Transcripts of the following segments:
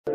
Kum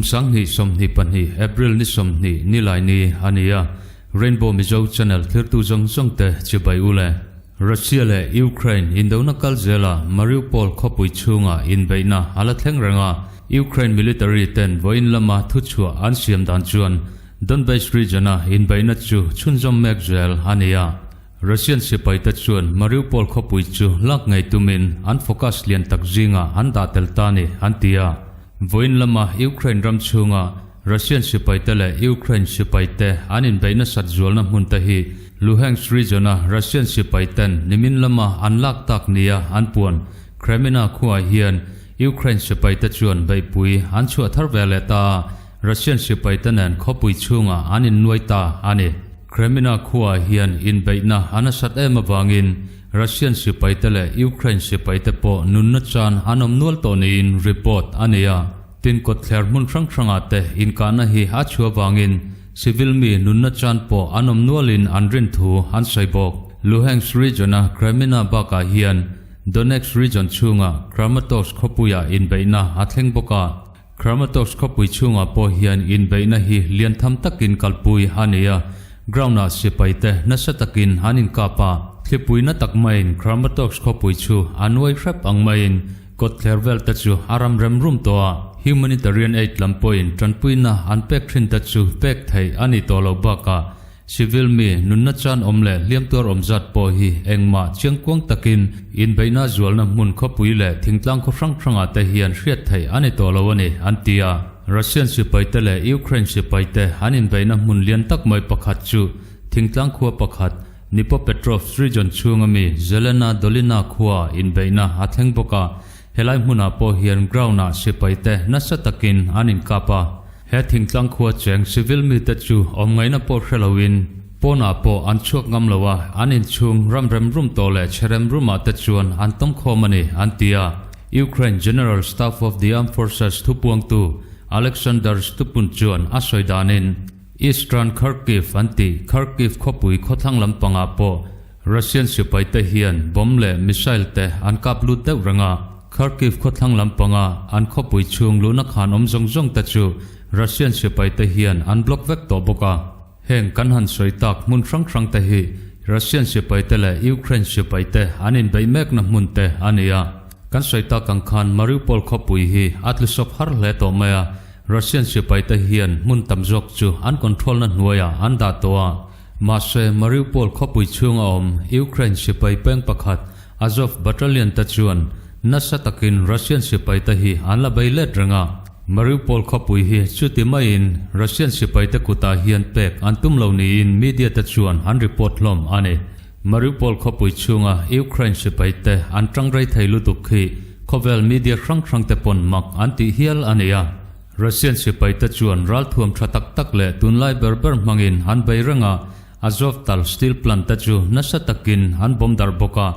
2022 April ni 20 nilai ni a ni a, Rainbow Mizo Channel thirtu zawng zawng te chibai u le. Russia leh Ukraine indona kal zela Mariupol khawpui chhunga inbeihna a la thleng reng a, Ukraine military ten vawiin lama thuchhuah an siam dan chuan Donbas region-a inbeihna chu chhunzawm mek zel a ni a. Russian sipaite chuan Mariupol khawpui chu lak ngei tumin an focus lian tak zingah an dah tel ta ni an ti a. Vawiin lama Ukraine ram chhunga Russian sipaite leh Ukraine sipaite an inbeih nasat zualna hmun te hi Luhansk region-a Russian sipaiten nimin lama an lak tak nia an puan Kreminna khuaah hian Ukraine sipaite chuan beihpui an chhuah thar ve leh ta a, Russian sipaite nen khawpui chhungah an innuai ta a ni. Kreminna khuaah hian inbeihna a nasat em avangin Russian sipaite leh Ukraine sipaite pawh nunna chan an awm nual tawh niin report a nei a. Tin kawtthler hmun hrang hrangah te inkahna hi a chhuah avangin civil mi nunna chan pawh an awm nualin an rin thu an sawi bawk. Luhansk region-a Kreminna bakah hian Donetsk region chhunga Kramatorsk khawpuiah inbeihna a thleng bawk a. Kramatorsk khawpui chhungah pawh hian inbeihna hi lian tham takin kalpui a ni a, ground-ah sipaite nasa takin an inkap a. Thlipui na tak maiin Kramatorsk khawpui chu a nuai hrep ang maiin kawtthler vel te chu a ram rem rum tawh a. Humanitarian aid lam pawhin tanpuina an pek thin te chu pek theih a ni tawh lo bakah Civil mi nunna chan awm leh hliam tuar awm zat pawh hi engmah chiangkuang takin inbeihna zualna hmun khawpui leh thingtlang khaw hrang hrangah te hian hriat theih a ni tawh lo a ni, an ti a. Russian sipaite leh Ukraine sipaite an inbeihna hmun lian tak mai pakhat chu thingtlang khua pakhat Dnipropetrovsk region chhunga mi Zelena Dolina khuaah inbeihna a thleng bawk a, helai hmunah pawh hian ground-ah sipaite nasa takin an inkap a. He thingtlang khua cheng civil mite chu awm ngaihna pawh hre loin pawnah pawh an chhuak ngam lo a, an inchhung ram rem rum tawh leh chhe rem rumah te chuan an tawng khawm a ni, an ti a. Ukraine General Staff of the Armed Forces thupuangtu Alexander Stupun chuan a sawi danin Eastern Kharkiv an tih Kharkiv khawpui khawthlang lampangah pawh Russian sipaite hian bomb leh missile te an kap lut deuh reng a, Kharkiv khawthlang lampanga an khawpui chhung luhna khan awm zawng zawng te chu Russian sipaite hian an block vek tawh bawk a. Heng kan han sawi tak hmun hrang hrang te hi Russian sipaite leh Ukraine sipaite an inbeih mekna hmun te a ni a. Kan sawi tak ang khan Mariupol khawpui hi a tlusawp har hle tawh mai a, Russian sipaite hian hmun tam zawk chu an control na hnuaiah an dah tawh a. Mahse, Mariupol khawpui chhunga awm Ukraine sipai peng pakhat Azov Battalion te chuan nasa takin Russian sipai te hi an la bei let reng a. Mariupol khawpui hi chuti maiin Russian sipai te kutah hian pek an tum lo niin media te chuan an report hlawm a ni. Mariupol khawpui chhunga Ukraine sipai te an tang rei thei lutuk hi khawvel media hrang hrang te pawn mak an tih hial a ni a. Russian sipaite chuan ralthuam tha tak tak leh tunlai ber ber hmangin an bei reng a, Azovtal steel plant te chu nasa takin an bomb darh bawk a.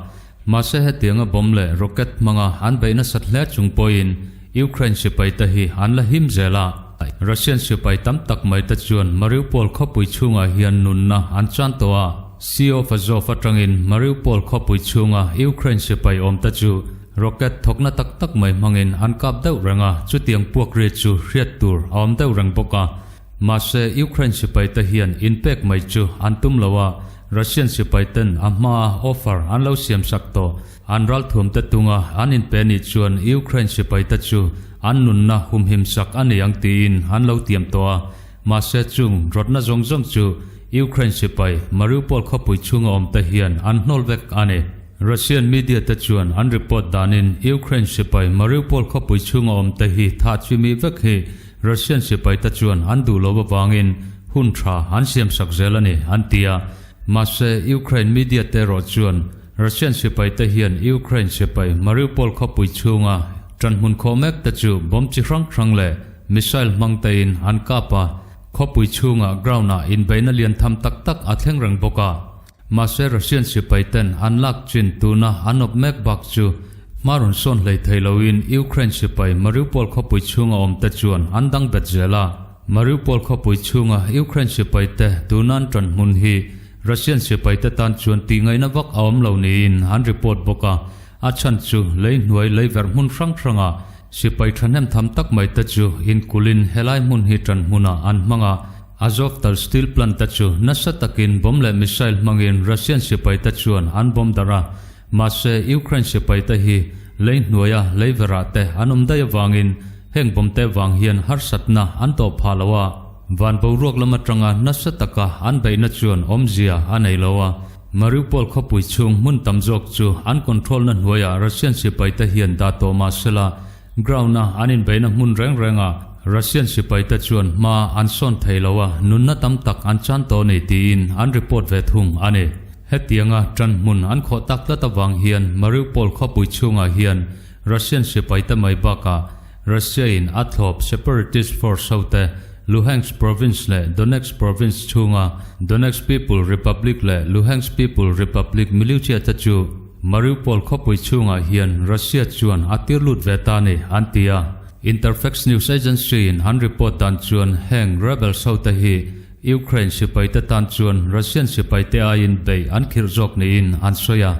Mahse hetianga bomb leh rocket hmanga an beih nasat hle chung pawhin Ukraine sipaite hi an la him zel a. Russian sipai tam tak mai te chuan Mariupol khawpui chhungah hian nunna an chan tawh a. Sea of Azov atangin Mariupol khawpui chhunga Ukraine sipai awmte chu Rocket thawkna tak tak mai hmangin an kap deuh reng a, chutiang puak ri chu hriat tur a awm deuh reng bawk a. Mahse, Ukraine sipaite hian inpek mai chu an tum lo a, Russian sipaiten a hmaa offer an lo siamsak tawh an ralthuamte tunga an inpe nih chuan Ukraine sipaite chu an nunna humhimsak a ni ang tiin an lo tiam tawh a. Mahse, chung rawtna zawng zawng chu Ukraine sipai Mariupol khawpui chhunga awmte hian an hnawl vek a ni. Russian media te chuan an report danin Ukraine sipai Mariupol khawpui chhunga awm te hi thah chimi vek hi Russian sipai te chuan an duh lo avangin hun tha an siam sak zel a ni an ti a. Mahse Ukraine media te erawh chuan Russian sipai te hian Ukraine sipai Mariupol khawpui chhunga tanhmun khawh mek te chu bomb chi hrang hrang leh missile hmang tein an kap a, khawpui chhunga ground ah inbeihna lian tham tak tak a thleng reng bawk a. Mahse Russian sipai ten an lak chin tuna an awp mek bak chu hma rawn sawn hlei thei loin Ukraine sipai Mariupol khawpui chhunga awm te chuan an dang bet zel a. Mariupol khawpui chhunga Ukraine sipaite tunan ṭan hmun hi Russian sipaite tan chuan tihngaihna vak a awm lo niin an report bawk a, a chhan chu lei hnuai lei verh hmun hrang hranga sipai ṭhahnem tham tak mai te chu inkulhin helai hmun hi ṭan hmunah an hmang a, Azovtal steel plant te chu nasa takin bomb leh missile hmangin Russian sipaite chuan an bomb darh a, mahse Ukraine sipaite hi lei hnuaia lei verah te an awm daih avangin heng bomb te vang hian harsatna an tawh phah lo a. Van boruak lam atanga nasa taka an beihna chuan awmzia a nei lo a, Mariupol khawpui chhung hmun tam zawk chu an control-na hnuaiah Russian sipaite hian dah tawh mah sela, ground-a an inbeihna hmun reng rengah Russian sipaite chuan hma an sawn thei lo a, nunna tam tak an chan tawh ni tiin an report ve thung a ni. Hetianga ṭan hmun an khawh tak tlat avang hian Mariupol khawpui chhungah hian Russian sipaite mai bakah Russia-in a thlawp separatist force hote Luhansk province leh Donetsk province chhunga Donetsk People Republic leh Luhansk People Republic militia te chu Mariupol khawpui chhungah hian Russia chuan a tir lut ve ta ni, an ti a. Interfax news agency-in an report dan chuan heng rebels hote hi Ukraine sipaite tan chuan Russian sipaite aiin beih an khirh zawk niin an sawi a.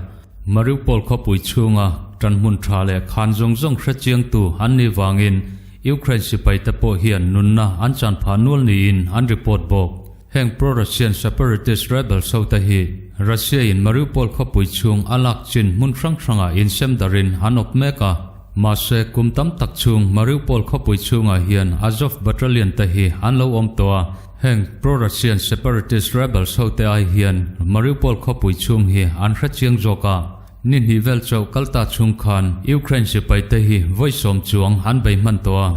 Mariupol khawpui chhunga ṭanhmun ṭha leh khan zawng zawng hre chiangtu an nih vangin Ukraine sipaite pawh hian nunna an chan phah nual niin an report bawk. Heng pro-Russian separatist rebels hote hi Russia-in Mariupol khawpui chhung a lak chin hmun hrang hrangah insem darin an awp mek a. Mahse, kum tam tak chhung Mariupol khawpui chhungah hian Azov Battalion te hi an lo awm tawh a. Heng pro-Russian separatist rebels hote ai hian Mariupol khawpui chhung hi an hre chiang zawk a, ni hnih vel chauh kal ta chhung khan Ukraine sipaite hi vawi sawm chuang an bei hman tawh a.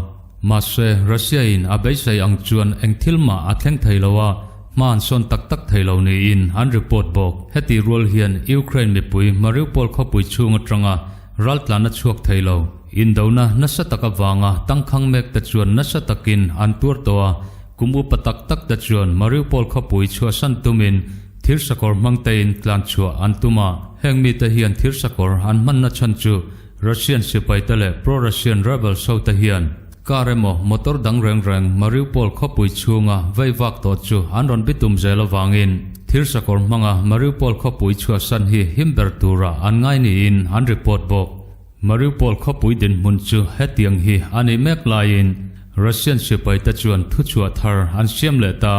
Mahse, Russia-in a beisei ang chuan eng thil mah a thleng thei lo a, hma an sawn tak tak thei lo niin an report bawk. Heti rual hian Ukraine mipui Mariupol khawpui chhung atanga raltlan a chhuak thei lo. Indona nasa tak avanga tangkhang mek te chuan nasa takin an tuar tawh a, kum upa tak tak te chuan Mariupol khawpui chhuahsan tumin thirsakawr hmang tein tlan chhuah an tum a. Heng mite hian thirsakawr an hmanna chhan chu Russian sipaite leh pro-Russian rebels hote hian car emaw motor dang reng reng Mariupol khawpui chhunga vei vak tawh chu an rawn bitum zel avangin thirsakawr hmanga Mariupol khawpui chhuahsan hi him ber tura an ngai niin an report bawk. Mariupol khawpui dinhmun chu hetiang hi a nih mek laiin Russian sipaite chuan thuchhuah thar an siam leh ta.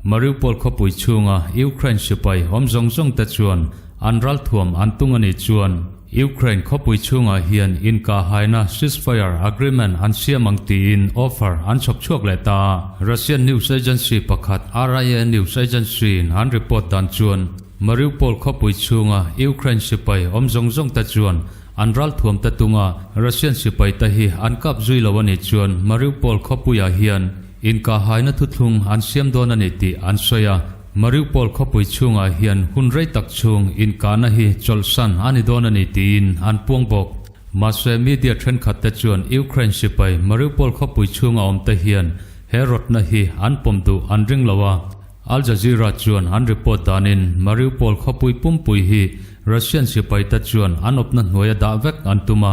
Mariupol khawpui chhunga Ukraine sipai awm zawng zawng te chuan an ralthuam an tung a nih chuan Ukraine khawpui chhungah hian inkahhaina ceasefire agreement an siam ang tiin offer an chhawp chhuak leh ta. Russian news agency pakhat RIA News Agency-in an report dan chuan Mariupol khawpui chhunga Ukraine sipai awm zawng zawng te chuan an ralthuam te tunga Russian sipai te hi an kap zui lo a nih chuan Mariupol khawpuiah hian inkahhaina thuthlung an siam dawn a ni tih an sawi a. Mariupol khawpui chhungah hian hun rei tak chhung inkahna hi chawlhsan a ni dawn a ni tiin an puang bawk. Mahse media thenkhat te chuan Ukraine sipai Mariupol khawpui chhunga awm te hian he rawtna hi an pawm duh an ring lo a. Al Jazeera chuan an report danin Mariupol khawpui pumpui hi Russian sipaite chuan an awpna hnuaia dah vek an tum a,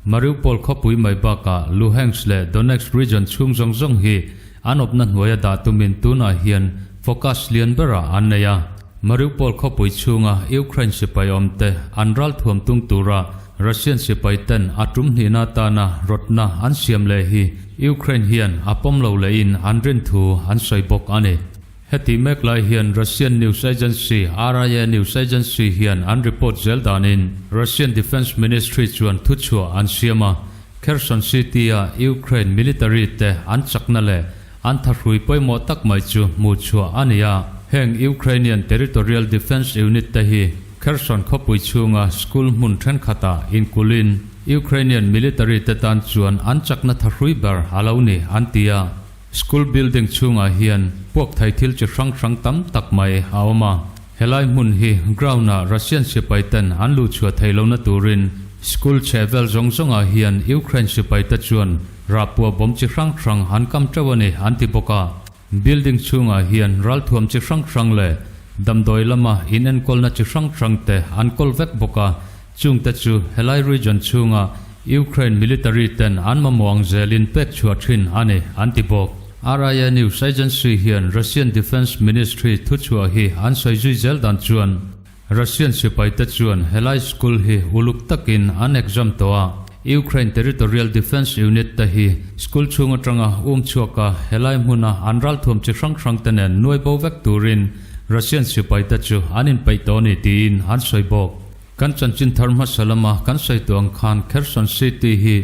Mariupol khawpui mai bakah Luhansk leh Donetsk region chhung zawng zawng hi an awpna hnuaia dah tumin tunah hian focus lian berah an nei a. Mariupol khawpui chhunga Ukraine sipai awmte an ralthuam tung tura Russian sipaiten a tum hnihna atana rawtna an siam leh hi Ukraine hian a pawm lo lehin an rin thu an sawi bawk a ni. Heti mek lai hian Russian news agency RIA News Agency hian an report zel danin Russian Defence Ministry chuan thuchhuah an siam a, Kherson City-a Ukraine military te an chakna leh an thahrui pawimawh tak mai chu hmuhchhuah a ni a. Heng Ukrainian Territorial Defence Unit te hi Kherson khawpui chhunga school hmun thenkhatah inkulhin Ukrainian military te tan chuan an chakna thahrui ber a lo ni an ti a. School building chhungah hian puak thei thil chi hrang hrang tam tak mai a awm a. Helai hmun hi ground-ah Russian sipai ten an luhchhuah theih lohna turin school chhehvel zawng zawngah hian Ukraine sipai te chuan rahpuah bawm chi hrang hrang an kam teuh a ni an ti bawk a. Building chhungah hian ralthuam chi hrang hrang leh damdawi lama inenkawlna chi hrang hrang te an kawl vek bawk a, chungte chu helai region chhunga Ukraine military ten an mamawh ang zelin pek chhuah thin a ni an ti bawk. RIA News Agency hian Russian Defence Ministry thuchhuah hi an sawi zui zel dan chuan Russian sipaite chuan helai school hi uluk takin an exam tawh a, Ukraine Territorial Defence Unit te hi school chhung atanga um chhuak a helai hmuna an ralthuam chi hrang hrang te nen nuai bo vek turin Russian sipaite chu an inpeih tawh a ni tiin an sawi bawk. Kan chanchin thar hmasa lama kan sawi tawh ang khan Kherson City hi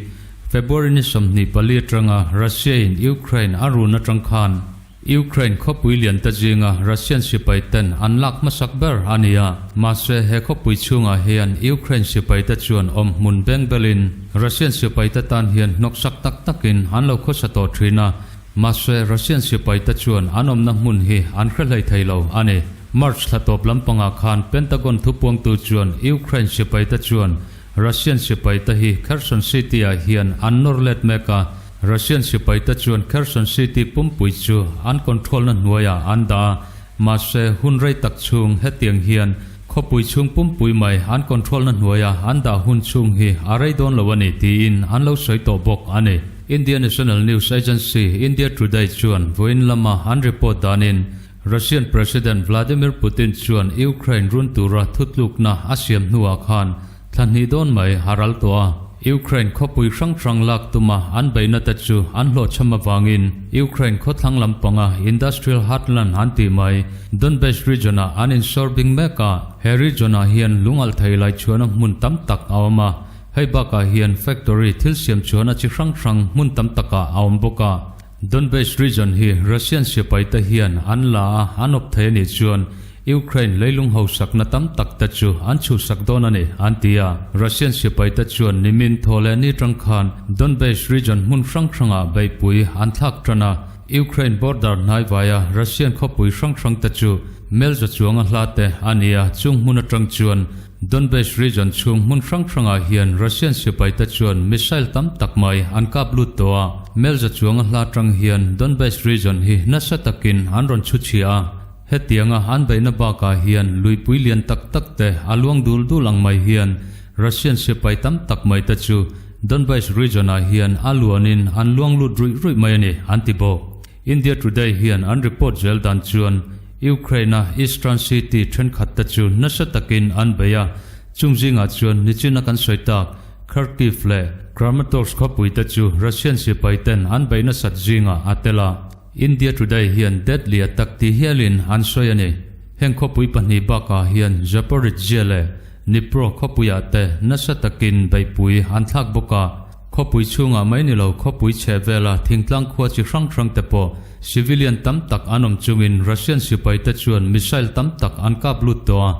February ni 24 atanga Russia in Ukraine a run atang khan Ukraine khawpui lian te zinga Russian sipai ten an lak hmasak ber a ni a, mahse he khawpui chhungah hian Ukraine sipai te chuan awm hmun beng belin Russian sipai te tan hian hnawksak tak takin an lo khawsa tawh thin a, mahse Russian sipai te chuan an awmna hmun hi an hre hlei thei lo a ni. March thla tawp lampangah khan Pentagon thupuangtu chuan Ukraine sipai te chuan Russian sipai te hi Kherson City ah hian an nawr let mek a, Russian sipai te chuan Kherson City pumpui chu an control na hnuaiah an dah a, mahse hun rei tak chhung hetiang hian khawpui chhung pumpui mai an control na hnuaia an dah hun chhung hi a rei dawn lo a ni tiin an lo sawi tawh bawk a ni. India National News Agency India Today chuan vawiin lama an report danin Russian President Vladimir Putin chuan Ukraine run tura thutlukna a siam hnuah khan thla hnih dawn mai a ral tawh a. Ukraine khawpui hrang hrang lak tuma an beihna te chu an hlawhchham avangin Ukraine khawthlang lampanga industrial heartland an tih mai Donbass region-ah an insawr bing mek a. He region-ah hian lungalh thei lai chhuahna hmun tam tak a awm a, hei bakah hian factory thil siam chhuahna chi hrang hrang hmun tam takah a awm bawk a. Donbass region hi Russian sipaite hian an la a, an awp thei a nih chuan Ukraine leilung hausakna tam tak te chu an chhuhsak dawn a ni, an ti a. Russian sipaite chuan nimin thaw leh ni tang khan Donbass region hmun hrang hrangah beihpui an thlak tan a, Ukraine border hnai vaia Russian khawpui hrang hrang te chu melza chuanga hla te a ni a, chung hmun atang chuan Donbass region chhung hmun hrang hrangah hian Russian sipaite chuan missile tam tak mai an kap lut tawh a, Melza chuanga hla tang hian Donbass region hi nasa takin an rawn chhu chhia a, hetianga an beihna bakah hian luipui lian tak tak te a luang dul dul ang mai hian Russian sipai tam tak mai te chu Donbass region ah hian a luanin an luang lut ruih ruih mai a ni, an ti bawk. India Today hian an report zel dan chuan Ukraine-a Eastern City thenkhat te chu nasa takin an bei a, chung zingah chuan nichina kan sawi tak Kharkiv leh Kramatorsk khawpui te chu Russian sipai ten an bei nasat zingah a tel a. India Today hian deadly attack ti hialin an sawi a ni. Heng khawpui pahnih bakah hian Zaporizhzhia leh Dnipro khawpuiah te nasa takin beihpui an thlak bawk a. Khawpui chhungah mai ni lo khawpui chheh vela thingtlang khua chi hrang hrang te pawh civilian tam tak an awm chungin Russian sipai te chuan missile tam tak an kap lut tawh a.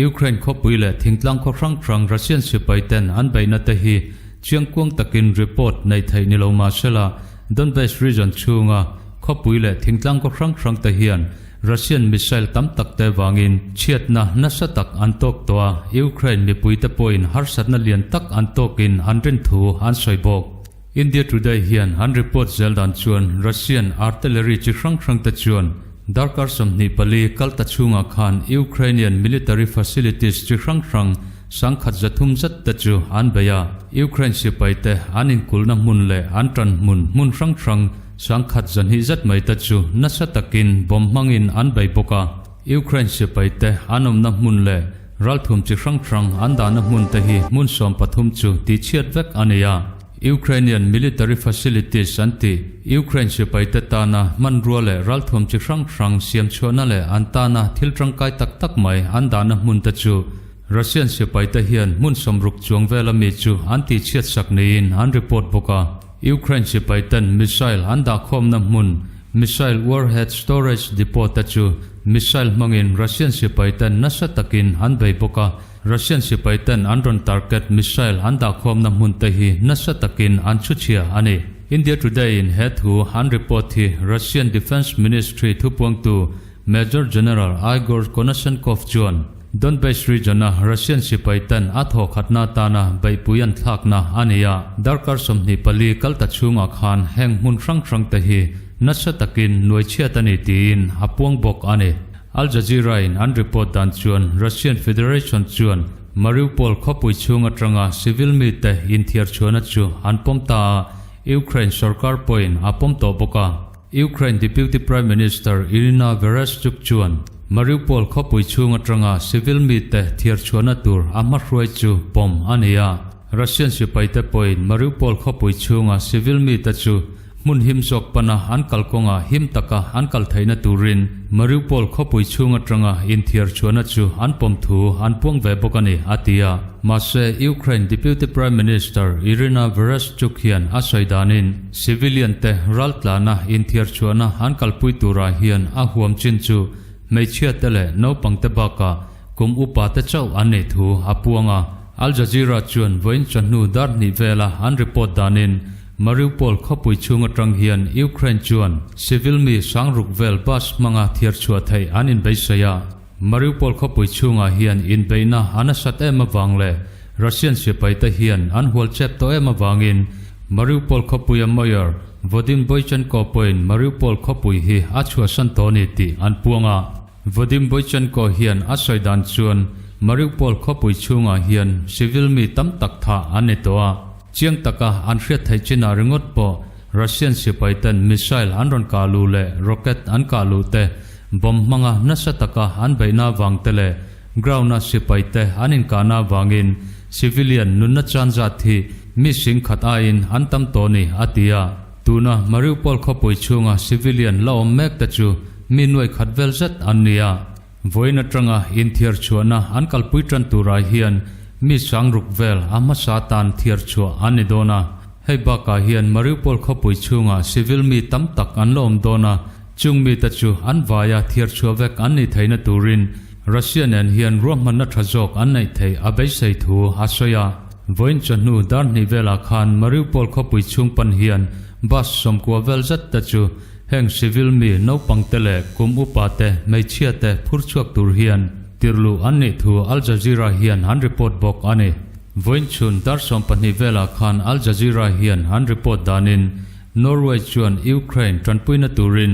Ukraine khawpui leh thingtlang khaw hrang hrang Russian sipai ten an beihna te hi chiangkuang takin report neih theih ni lo mahsela Donbass region chhunga khawpui leh thingtlang khaw hrang hrang te hian Russian missile tam tak te vangin chhiatna nasa tak an tawk tawh a, Ukraine mipuite pawhin harsatna lian tak an tawkin an rin thu an sawi bawk. India Today hian an report zel dan chuan Russian artillery chi hrang hrang te chuan darkar 24 kal ta chhungah khan Ukrainian military facilities chi hrang hrang 330 zat te chu an bei a, Ukraine sipai te an inkulhna hmun leh an tan hmun hmun hrang hrang 120 zat mai te chu nasa takin bomb hmangin an bei bawk a. Ukraine sipai te an awmna hmun leh ralthum chi hrang hrang an dahna hmun te hi hmun 13 chu tihchhiat vek a ni a. Ukrainian military facilities an tih Ukraine sipai te tana hmanrua leh ralthum chi hrang hrang siam chhuahna leh an tana thil tangkai tak tak mai an dahna hmun te chu Russian sipai te hian hmun 60 chuang vela mi chu an tihchhiat sak niin an report bawk a. Ukraine sipai ten missile an dahkhawmna hmun missile warhead storage depot te chu missile hmangin Russian sipai ten nasa takin an bei bawk a, Russian sipai ten an rawn target missile an dahkhawmna hmun te hi nasa takin an chhuchhia a ni. India Today in he thu an report hi Russian Defence Ministry thupuangtu Major General Igor Konashenkov chuan Donbass region-a Russian sipai ten a thaw khatna atana beihpui an thlakna a ni a, darkar 24 kal ta chhungah khan heng hmun hrang hrang te hi nasa takin nuaichhiat a ni tiin a puang bawk a ni. Al Jazeera-in an report dan chuan Russian Federation chuan Mariupol khawpui chhung atanga civil mite inthiar chhuahna chu an pawm ta a, Ukraine sorkar pawhin a pawm tawh bawk a. Ukraine Deputy Prime Minister Iryna Vereshchuk chuan Mariupol khawpui chhung atanga civil mite thiar chhuahna tur a hmahruai chu pawm a ni a. Russian sipaite pawhin Mariupol khawpui chhunga civil mite chu hmun him zawk pana an kalkawnga him taka an kal theihna turin Mariupol khawpui chhung atanga inthiar chhuahna chu an pawm thu an puang ve bawk a ni, a ti a. Mahse, Ukraine Deputy Prime Minister Iryna Vereshchuk hian a sawi danin civilian te raltlana inthiar chhuahna an kalpui turah hian a huam chin chu hmeichhia te leh naupang te bakah kum upa te chauh an nih thu a puang a. Al Jazeera chuan vawiin chawhnu dar hnih vela an report danin Mariupol khawpui chhung atang hian Ukraine chuan civil mi sangruk vel bus hmanga thiar chhuah theih an inbeisei a. Mariupol khawpui chhungah hian inbeihna a nasat em avang leh Russian sipaite hian an hual chep tawh em avangin Mariupol khawpuia Mayor Vadim Boychenko pawhin Mariupol khawpui hi a chhuahsan tawh a ni tih an puang a. Vadim Boychenko hian a sawi dan chuan Mariupol khawpui chhungah hian civil mi tam tak thah an ni tawh a, chiang taka an hriat theih chinah ringawt pawh Russian sipaiten missile an rawn kah luh leh rocket an kah luh te, bomb hmanga nasa taka an beihna avang te leh ground-a sipaite an inkahna avangin civilian nunna chan zat hi mi sing khat aiin an tam tawh ni, a ti a. Tuna Mariupol khawpui chhunga civilian la awm mek te chu mi nuai khat vel zet an ni a. Vawiin atanga inthiar chhuahna an kalpui tan turah hian mi sangruk vel a hmasa tan thiar chhuah an ni dawn a. Hei bakah hian Mariupol khawpui chhungah civil mi tam tak an la awm dawn a, chung mite chu an vaia thiar chhuah vek an nih theihna turin Russia nen hian ruahmanna tha zawk an neih theih a beisei thu a sawi a. Vawiin chawhnu dar hnih velah khan Mariupol khawpui chhung pan hian bus 90 vel zet te chu Heng civil mi naupangte leh kum upa te, hmeichhia te phur chhuak tur hian tirhluh an nih thu Al Jazeera hian an report bawk a ni. Vawiin chhun dar 12 velah khan Al Jazeera hian an report danin Norway chuan Ukraine tanpuina turin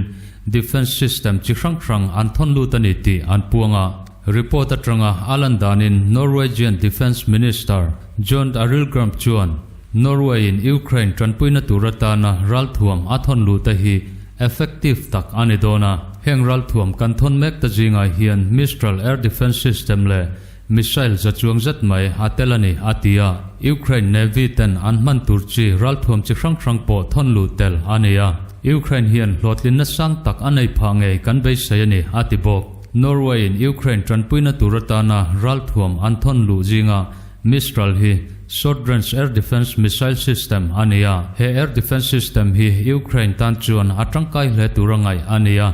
defence system chi hrang hrang an thawn lut a ni tih an puang a. Report atanga a lan danin Norwegian Defence Minister Jon Arild Gram chuan Norway-in Ukraine tanpuina tur atana ralthuam a thawn luh te hi effective tak a ni dawn a. Heng ralthuam kan thawn mek ta zingah hian Mistral air defence system leh missile za chuang zet mai a tel a ni, a ti a. Ukraine Navy ten an hman tur chi ralthuam chi hrang hrang pawh thawn luh tel a ni a. Ukraine hian hlawhtlinna sang tak a nei phah ngei kan beisei a ni, a ti bawk. Norway-in Ukraine tanpuina tur atana ralthuam an thawn luh zingah Mistral hi Short Range Air Defence Missile System a ni a, he air defence system hi Ukraine tan chuan a tangkai hle tur a ngaih a ni a,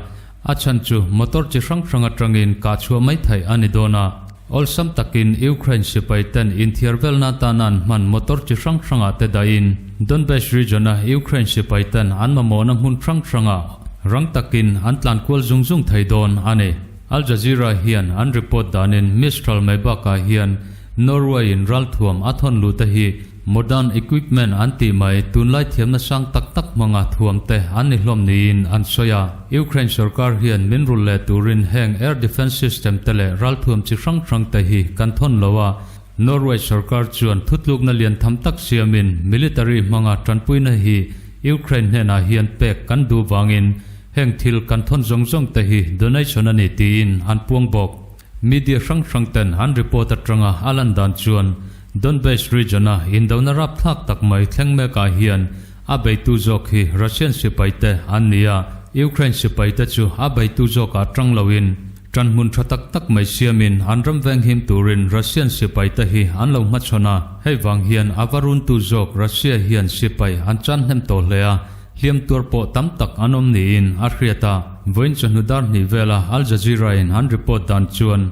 a chhan chu motor chi hrang hrang atangin kah chhuah mai theih a ni dawn a. Awlsam takin Ukraine sipai ten inthiar velna atana an hman motor chi hrang hrangah te dahin Donbass region-a Ukraine sipai ten an mamawhna hmun hrang hrangah rang takin an tlan kual zung zung thei dawn a ni. Al Jazeera hian an report danin Mistral mai bakah hian Norway-in ralthuam a thawn luh te hi modern equipment an tih mai tunlai thiamna sang tak tak hmanga thuam te an ni hlawm niin an sawi a. Ukraine sorkar hian min rulh leh turin heng air defence system te leh ralthuam chi hrang hrang te hi kan thawn lo a, Norway sorkar chuan thutlukna lian tham tak siamin military hmanga tanpuina hi Ukraine hnenah hian pek kan duh vangin heng thil kan thawn zawng zawng te hi donation a ni tiin an puang bawk. Media hrang hrang ten an report atanga a lan dan chuan Donbass region-a indona rapthlak tak mai thleng mekah hian a beitu zawk hi Russian sipaite an ni a, Ukraine sipaite chu a beitu zawkah tang loin tan hmun tha tak tak mai siamin an ram venghim turin Russian sipaite hi an lo hmachhawn a, hei vang hian a va runtu zawk Russia hian sipai an chan hnem tawh hle a, Hliam tuar pawh tam tak an awm niin a hriat a, vawiin chawhnu dar hnih vela Al Jazeera-in an report dan chuan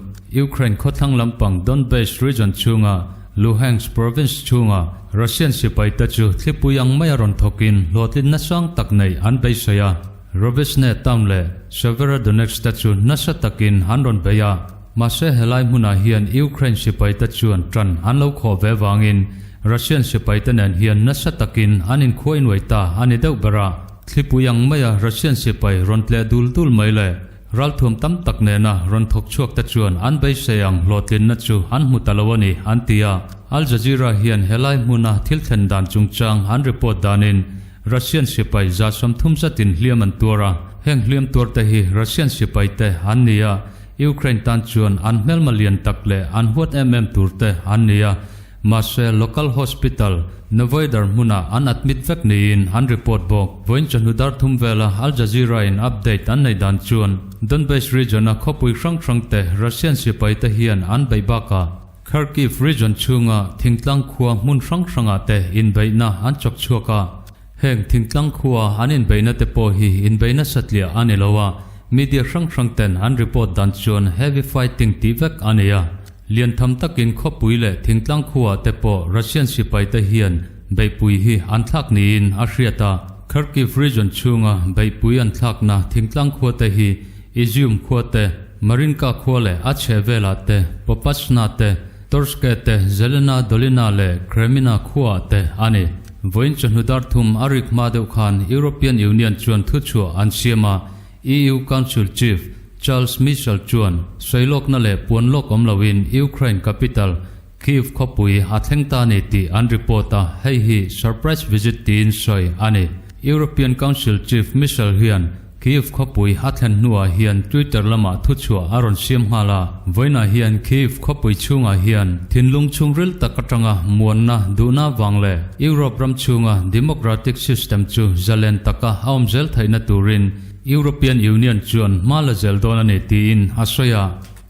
Ukraine khawthlang lampang Donbass region chhunga Luhansk province chhunga Russian sipaite chu thlipui ang maia rawn thawkin hlawhtlinna sang tak neih an beisei a, Rubizhne town leh Severodonetsk te chu nasa takin an rawn bei a. Mahse helai hmunah hian Ukraine sipaite chuan tan an lo khawh ve vangin Russian sipaite nen hian nasa takin an inkhuai nuai ta a ni deuh ber a. Thlipui ang maia Russian sipai rawn tleh dul dul mai leh ralthuam tam tak nena rawn thawk chhuak te chuan an beisei ang hlawhtlinna chu an hmu ta lo a ni, an ti a. Al Jazeera hian helai hmuna thil thlen dan chungchang an report danin. Russian sipai 30 zatin hliam an tuar a, heng hliam tuarte hi Russian sipaite an ni a, Ukraine tan chuan an hmelma lian tak leh an huat em em turte an ni a, mahse local hospital Novoidar hmunah an admit vek niin an report bawk. Vawiin chawhnu dar thum vela Al Jazeera in update an nei dan chuan Donbas region a khawpui hrang hrangte Russian sipaite hian an beih bakah Kharkiv region chhunga thingtlang khua hmun hrang hrangah te inbeihna an chawk chhuak a. Heng thingtlang khua an inbeihna te pawh hi inbeihna satliah a ni lo a, media hrang hrang ten an report dan chuan heavy fighting tih vek a ni a. Lian tham takin khawpui leh thingtlang khuaah te pawh Russian sipai te hian beihpui hi an thlak niin a hriat a. Kharkiv region chhunga beihpui an thlakna thingtlang khua te hi Izium khua te, Marinka khua leh a chheh velah te, Popasna te, Torske te, Zelena Dolina leh Kremina khuaah te a ni. Vawiin chawhnu dar thum a rik hma deuh khan European Union chuan thuchhuah an siam a, EU Council Chief Charles Michel chuan sawilawkna leh puanlawk awm loin Ukraine capital Kyiv khawpui a thleng ta ni tih an report a, hei hi surprise visit tiin sawi a ni. European Council Chief Michel hian Kyiv khawpui a thlen hnuah hian Twitter lamah thuchhuah a rawn siam nghal a, vawiinah hian Kyiv khawpui chhungah hian thinlung chhungril tak atanga muanna duhna vang leh Europe ram chhunga democratic system chu zalen taka a awm zel theihna turin European Union chuan hma la zel dawn a ni tiin a sawi a.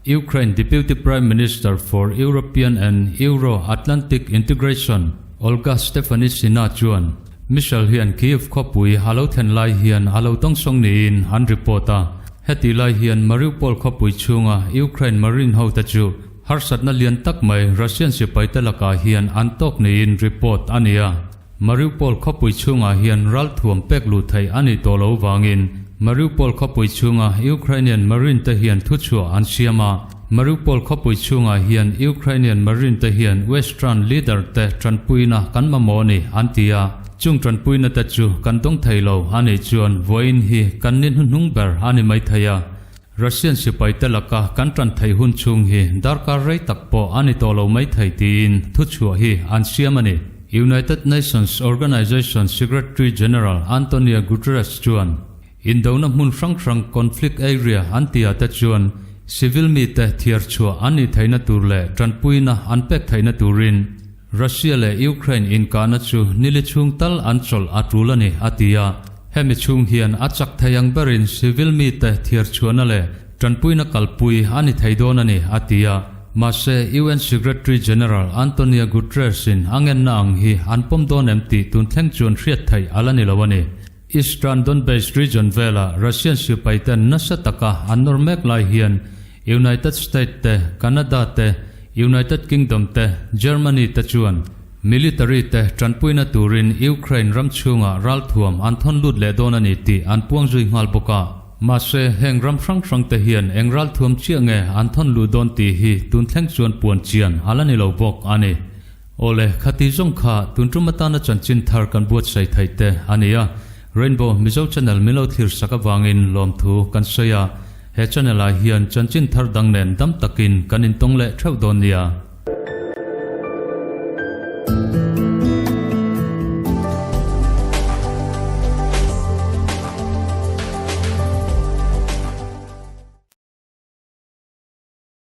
Ukraine Deputy Prime Minister for European and Euro-Atlantic Integration Olga Stefanishyna chuan Michel hian Kyiv khawpui a lo thlen lai hian a lo dawngsawng niin an report a. Hetih lai hian Mariupol khawpui chhunga Ukraine Marine hote chu harsatna lian tak mai Russian sipaite lakah hian an tawk niin report a ni a. Mariupol khawpui chhungah hian ralthuam pek luh theih a nih tawh loh vangin Mariupol khawpui chhunga Ukrainian Marine te hian thuchhuah an siam a. Mariupol khawpui chhungah hian Ukrainian Marine te hian Western leader te tanpuina kan mamawh a ni an ti a. Chung tanpuina te chu kan dawng thei lo a nih chuan vawiin hi kan ni hnuhnung ber a ni maithei a. Russian sipai te laka kan tan theih hun chhung hi darkar rei tak pawh a ni tawh lo mai thei tiin thuchhuah hi an siam a ni. United Nations Organization Secretary General Antonio Guterres chuan indona hmun hrang hrang conflict area an tihah te chuan civil mite thiar chhuah an nih theihna tur leh tanpuina an pek theihna turin Russia leh Ukraine inkahna chu nili chhung tal an chawlh a tul a ni, a ti a. Hemi chhung hian a chak thei ang berin civil mite thiar chhuahna leh tanpuina kalpui a ni thei dawn a ni, a ti a. Mahse, UN Secretary General Antonio Guterres-in a ngenna ang hi an pawm dawn em tih tun thleng chuan hriat theih a la ni lo a ni. Eastern Donbas region vela Russian sipaiten nasa taka an nawr mek lai hian United State te, Canada te, United Kingdom te, Germany te chuan military te tanpuina turin Ukraine ram chhungah ralthuam an thawn lut leh dawn a ni tih an puang zui nghal bawk a. Mahse, heng ram hrang hrang te hian eng ralthuam chiah nge an thawn luh dawn tih hi tun thleng chuan puan chian a la ni lo bawk a ni. Awle, khati zawng kha tun tum atana chanchin thar kan buatsaih theih te a ni a. Rainbow Mizo Channel min lo thlir sak avangin lawmthu kan sawi a. He channel ah hian chanchin thar dang nen dam takin kan intawng leh theuh dawn nia.